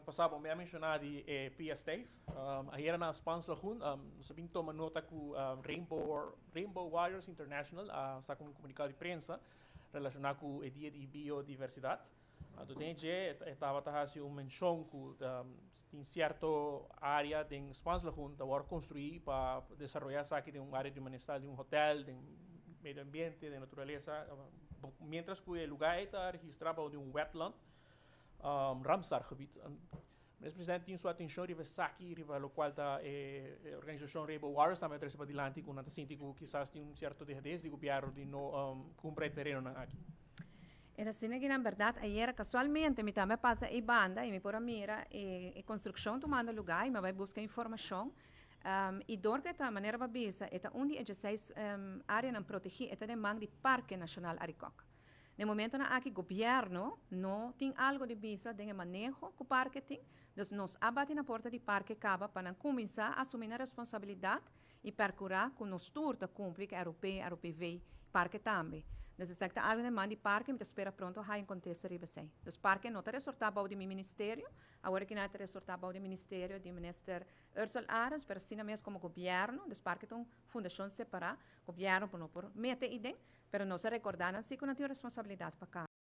Pasá mi a menshoná di Pia Stijf. Ayera na Spaans Lagoen, nos a bin tuma nota ku Rainbow Warriors International a saka un komunikado di prensa relashoná ku e Dia di Biodiversidat. Anto den dje e tabata hasi un menshon ku tin sierto área den Spaans Lagoen ta wòrdu konstruí pa desaroyá esaki den un área di manera di un hotèl, den medio ambiente, den naturalesa, mientras ku e lugá ei ta registrá bou di un wetland, Ramsargebied. Minister Presidente tin su atenshon riba esaki, riba lokual ta e organisashon Rainbow Warriors tambe a trese padilanti ku nan ta sinti ku kisas tin un sierto dehadez di gobièrnu di no kumpra e terenonan aki. E ta asina ki nan bèrdat ayera kasualmente mi tambe a pasa ei banda i mi por a mira e konstrukshon tumando lugá i mi a bai buska informashon i dor ku e ta manera bo a bisa e ta un di e dieseis áreanan protegí e ta den man di Parke Nashonal Arikok. Na e momentonan aki gobierno no tin algo di bisa den e maneho cu parke tin, dus nos a bati na porta di parke caba pa nan cuminsa asumi nan responsabilidad y percura cu nos tur ta cumpli cu ROP, ROPV, parke tambe. Dus esaki ta algo den man di parke, mi ta spera pronto haya un contesta riba esey. Dus parke no ta resorta bou di mi ministerio, awor aki nan ta resorta bou di ministerio di minister Ursell Arends, pero asina mes como gobierno, dus parke ta un fundacion separa, gobierno por no por mete eyden, Pero nos a rekordá nan si ku nan tin un responsabilidat pa kaba.